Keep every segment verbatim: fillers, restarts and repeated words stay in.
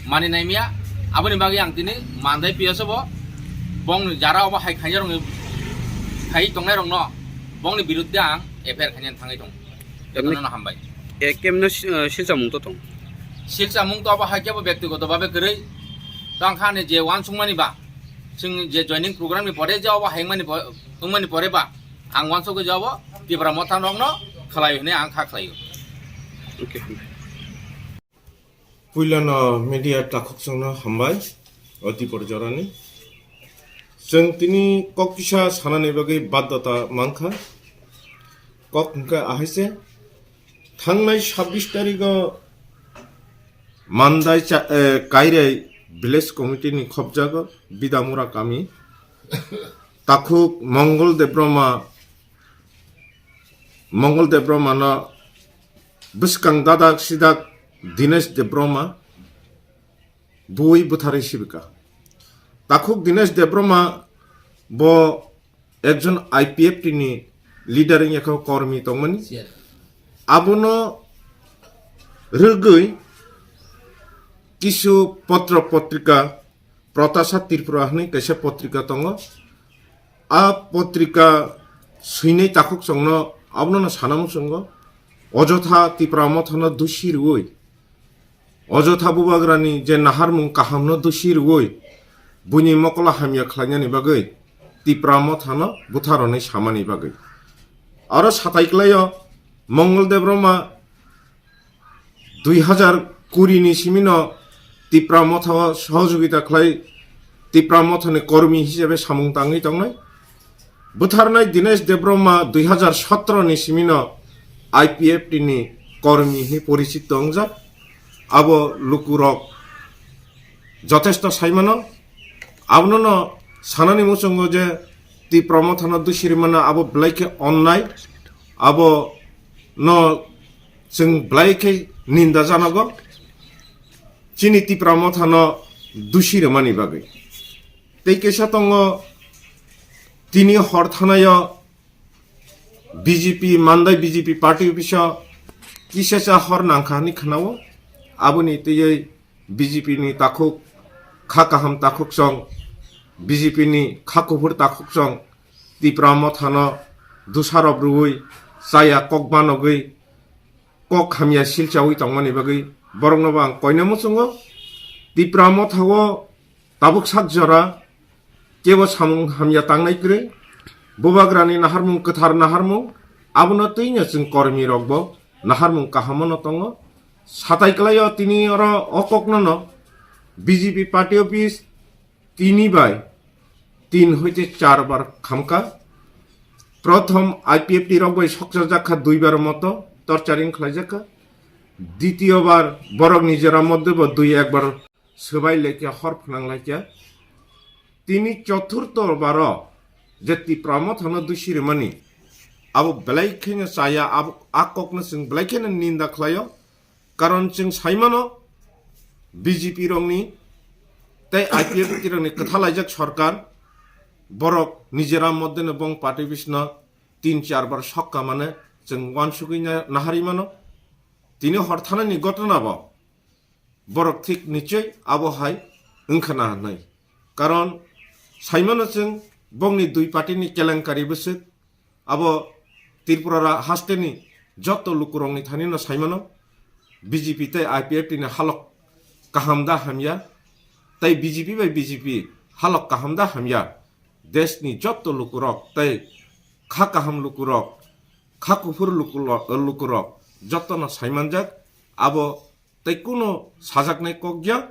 Mani naimiya, aboni bagwi ang tini Mandai P S O bo bongni jara obo hai khainai rokni khai tongnai rokno bongni biruddhe ang F I R khainani thangwi tongo. Jotono hambai. E, kemno si-, eh, silchamung to tong? Silchamung to abo hai khe bo byaktigoto babe kwrwi tong kha ni je uansukmani ba, chwng je joining program ni pore je obo hai wngmani po-, wngmani pore ba ang uansukgwi je obo Tipra Motha rokno khlai hwnwi ang kha khlaio. Okay. Puilano media takhuk chwngno hambai, o dipor jorani. Chwng tini kok kisa sanani bagwi baddota mankha. Kok hwnkhe ahaise, thangnai sabbish tarigo Mandai cha-, eh, Kairai Village Committee ni khopjago Bidamura kami. Takhuk Mongol Debroma, Mongol Debromano bwskang dadak sidak Dinesh Debroma bui bwtharwi sibika. Takhuk Dinesh Debroma bo ekjon I P F T ni leader wngya khe kormi tongmani. Abono rwgwi kisu potro potrika Protasha Tripura hwnwi kaisa potrika tongo. A potrika swinai takhuk chwngno abono sana muchungo, ojotha Tipra Mothano dusi rwui, ojotha bubagrani je naharmung kahamno dusi rwui, buini mokolo hamya khlainani bagwi Tipra Mothano butharoni samani bagwi. Aro satai klaio Mongol Debroma dui hazar kuri ni simino Tipra Motha o sohojogita khlai Tipra Mothani kormi hisabe samung tangwi tongnai. Butharnai Dinesh Debroma dui hazar sotro ni simino I P F T ni kormi hwnwi porichito wngjak. Abo lukurok jotesto saimano. Abono no sanani muchungo je Tipra Mothano dusi rimano abo belai khe onnai. Abo no chwng belai khe ninda janogo chini Tipra Mothano dusi rwmani bagwi. Tei kaisa tongo, tini hor thanaio B J P, Mandai B J P party office o kisacha hor nangkha hwnwi khwnao. Aboni twiwi B J P ni takhuk, kha kaham takhuk chwng, B J P ni kha kuphur takhuk chwng, Tipra Mothano dusarop rwui chaya kok banogwi kok hamya silchaui tongmani bagwi borokno bo ang koina muchungo. Tipra Motha o tabuk sak jora kebo samung hamya tangnai kwrwi, bubagrani naharmung kwthar naharmung, abono twino chwng kormi rokbo naharmung kaham no tongo. Satai klaio tini oro o kokno no B J P party office tini bai tin hoite char bar khamkha. Prothom I P F T rok bai sokchajak kha dui bar moto torturing khlaijak kha. Ditiyo bar borok nijera moddhe bo dui ekbar swbai laikya, hor phnang laikya. Tini choturtho baro je Tipra Mothano dusi rwmani, abo belai kheno chaya, abo a kokno chwng belai kheno ninda khlaio. Karon chwng saimano B J P rokni tei I P F T rokni kwthalaijak sorkar, borok nijera moddheno bong party bisno tin char bar sokka mane chwng uansugwi na-, nahari mano. Tini hor thanani gotona bo borok thik nichoi abo hai wngkha na hwnwi. Karon saimano chwng bongni dui party ni kelenkari bwswk abo Tripura ra-, hasteni joto lukurokni thani no saimano B J P tei I P F T ni halok kaham da hamya, tei B J P bai B J P halok kaham da hamya, deshni joto lukurok tei kha kaham lukurok, kha kuphur lukulo-, lukurok jotono saimanjak. Abo tei kuno sajaknai kok ya.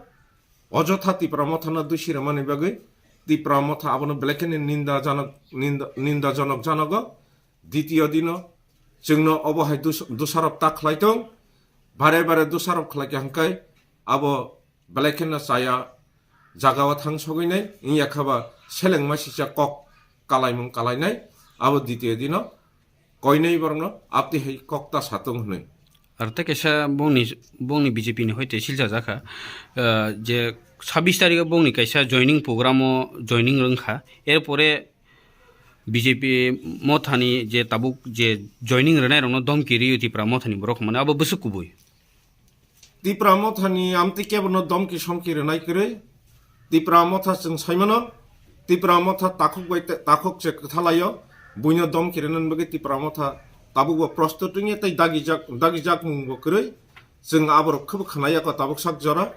Ojotha Tipra Mothano dusi rwmani bagwi Tipra Motha abono belai kheno ninda janok, ninda, ninda janok janogo. Ditiyo dino chwngno obo hai dus-, dusarop ta khlai tong, bare bare dusarop khlai kha hwnkhe abo belai kheno chaya jagao thang sogwi nai, wngya kha ba selengma sisa kok kalaimung kalainai, abo ditiyo dino koinai borokno abtwi hai kok ta satung hwnwi. Ar tei kaisa bongni, bongni B J P ni hoite silchajak kha, ah, je sabbish tarikh o bongni kaisa joining program o joining rwng kha, er pore B J P Mothani je tabuk je joining rwnairokno domki riyo Tipra Mothani borok hwnmani abo bwswk kubui? Tipra Mothani amtwi kebono domki somki rwnai kwrwi. Tipra Motha chwng saimano, Tipra Motha takhuk bai te-, takhuk se kwthalaio, buino domki rwnani bagwi Tipra Motha tabukbo prostut wngya tei dagijak, dagijakmungbo kwrwi. Chwng aborok khwbo khwnaya kho tabuk sak jora.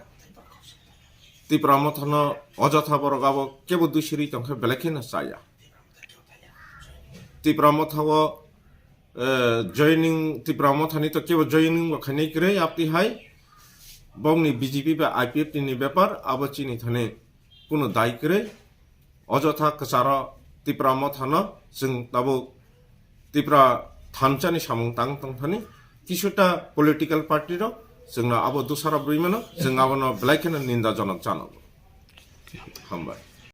Tipra Mothano ojotha borok abo kebo dui siri tongkhe belai kheno chaya. Tipra Mothao, eh, joining, Tipra Mothani to kebo joining bo khainai kwrwi, aptwi hai bongni B J P ba I P F T ni bepar abo chini thani kuno dai kwrwi. Ojotha kwcharo Tipra Mothano chwng tabuk Tipra thansa ni samung tang tong thani kisuta political party rok chwngno abo dusara bwrwi mano, chwng abono belai kheno ninda jonok jano. Hambai.